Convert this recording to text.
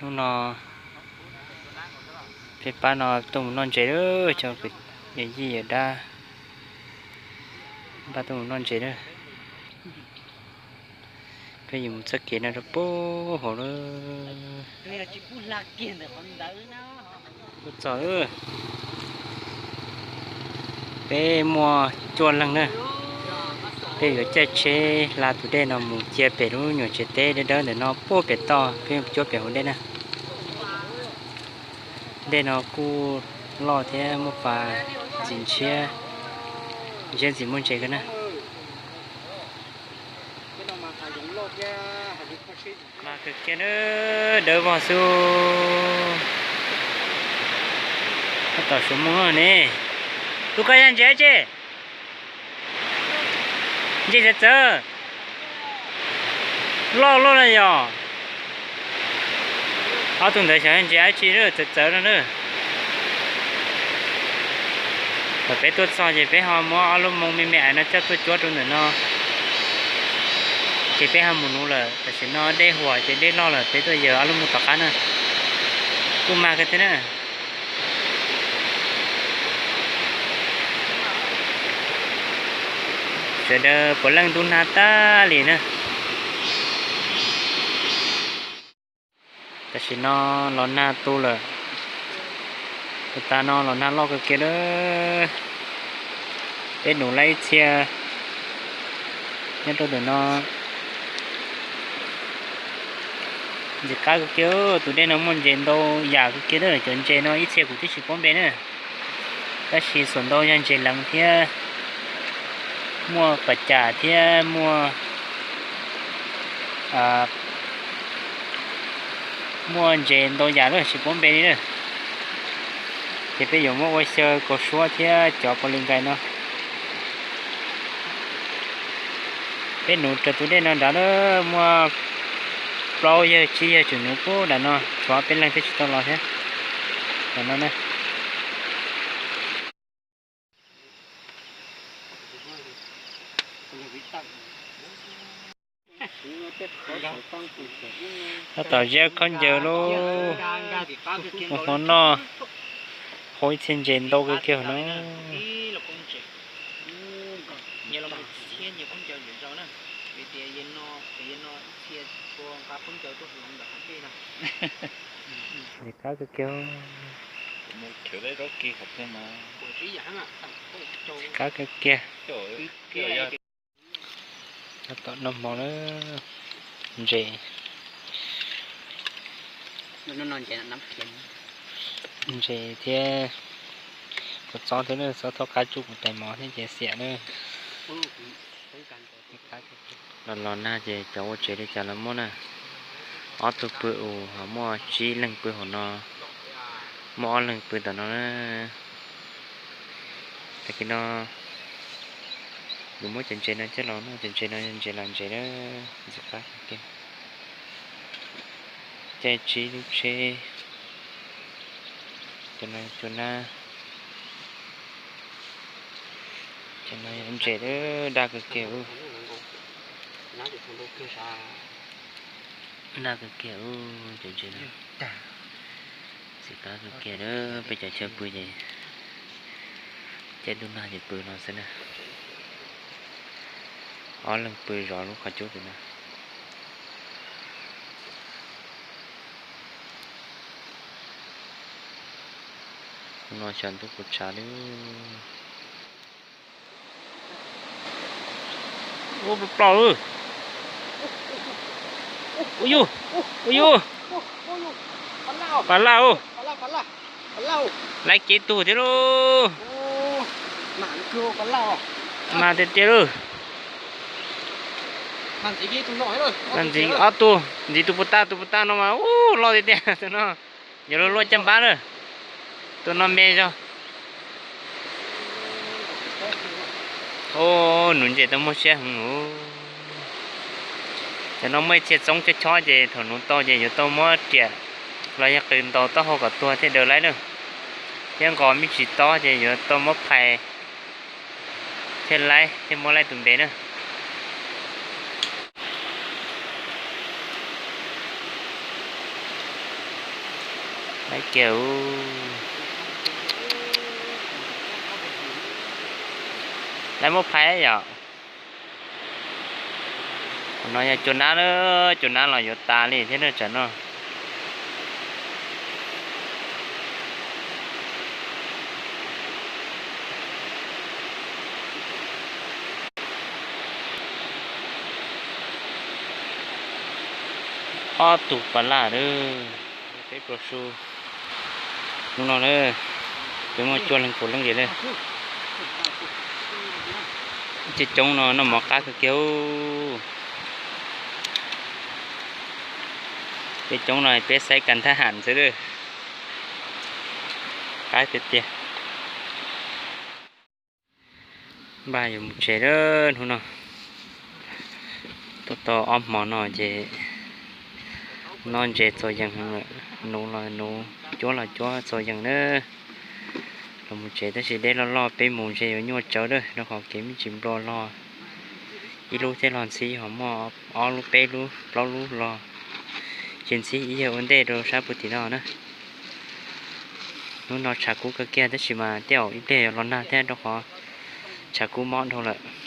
Hnub no peb pab no tuaj mus noj ntses lawm, cov yawm yij yawm dab pab tuaj mus noj ntses lawm. Peb yuav mus txoj kev no rau puag hauv lawm. Tuaj txog lawm. Peb muaj cuaj leeg na. Peb yuav caij tsheb hla tus dej no mus cia pem lub nyuam tsev teb dawb dawb ntawm no puag pem toj, peb cuab pem hauv dej na. Dej no kuj loj thiab muaj pas ntxim ntshiab, ntshiab ntxim muaj ntses kawg na. Mas kawg kiag na, dawb vog xwb. Tab tom suav moos ne. Tus koj yog ntses dab tsi? Ntses txawv txawv. Loj loj na yog. Ob tug ntawd xyov ntses dab tsi txawv txawv no na. Thaum peb tuaj txog ces peb ho muab ob lub moo me me ais no coj tuaj cuab rau ntawm no, ces peb ho mus nuv lawm. Tam sim no dej huam ces dej loj lawm, peb tuaj yawg ob lub moo tom qab na. Kuj mag kawg thiab na. Sawv daws puav leej ntub hnab tag li na. Tam sim no los nag tu lawm. Tus tas no los nag loj kawg kiag lawm. Peb nuv lawm ib txhia nyob rau ntawm no. Ntxim qab kawg kiag, tus dej no muaj ntses ntau yam kawg kiag na. Cov ntses no ib txhia kuv twb tsis paub npe na, tab sis xuam ntau yog ntses leev thiab muaj pas cas thiab muaj, muaj ntses ntau yam lawm tsis paub npe li na. Ces peb yuav muab ua xyaw kaus suab thiab cov pos lwm nkais no. Peb nuv raws tus dej no nrad lawm, muaj plaub yawg tsib yawg tseem nuv puag nram no, tshuav peb leeg thiaj tsis tau los thiab. Nram no na. Tab tom ziab khaub ncaws lub, ua hmo noj, hau ib txhia ntses ntau kawg kiag no. Ntxim qab kawg kiag. Ntxim qab kawg kiag. Tab tom noj hmo na. Ntses, ntses thiab kua txob thiab na, txob thaub qab tsuj kuv tais mov thiab ces xiam na. Los los nag ces cov ua tsev li cas los muaj na. Ob tug pw ub ho muaj tsib leeg pw hauv no, muaj ob leeg pw tom no na. Tag kis no kuv muab cov ntses no coj los noj, cov ntses no yog ntses lam ntses na, ntxim qab kawg kiag. Caij tsib lub tsheb. Cov no cua nab. Cov no yog ntses daj kawg kiag. Daj kawg kiag cov ntses no. Ntxim qab kawg kiag na, peb cov chaw pw ces caij ntuj nag ces pw no xwb na. Ob leeg pw zov lub qhov cub tim no. Hnub no xyov ntuj puas tshav li. Ua plaws. Ua yug, ua yug. Pas laj ub. Laib kiag tug thiab lauj. Mag tiag tiag lauj. Ntxiv ob tug, ntxiv tus puas tag, tus puas tag no mas ub loj tiag tiag tus no. Yuav luag luaj caj npab na. Tus no me zog. Ub, nuv ntses tau muaj siab heev. Cov no muaj ib txhia txoob chob chob ces thaum nuv tau ces yuav tau muab riam los yog qws ntaus taub hau kom tuag thiaj daws laib na. Thiab nqos me ntsis tob ces yuav tau muab phais thiaj laib thiaj muab laib tus npe na. Kiag, lawv muab phais yom. Qhov no yog cua nab, cua nab los yuav tas li thiab na tsam no. Ob tug pas laj lawm, peb plaub su. Hnub no na, peb muaj cuaj leeg puav leej li lawm. Cov coob no noj mov qab kawg kiag. Cov coob no peb xaiv kas thab ham xwb, qab tiag tiag. Npaj yuav mus tsev lawm hnub no. Tuaj tau ob hmo no ces noj ntses txaus yees lawm, nuv los nuv, cuab los cuab txaus yees na. Los mus tsev tab sis dej loj loj peb mus ntshe yuav nyuaj tsawv lawm rau qhov kev me ntsis nplua los, ib lub thiaj los ntxhib, ho muaj ob lub peb lub plaub lub los ces ntxhib ib yam ua ntej rau sab puag tim no na. Hnub no tshav kub kawg kiag tab sis mas tej zaum ib pliag yuav los nag thiab rau qhov tshav kub mob dhau lawm.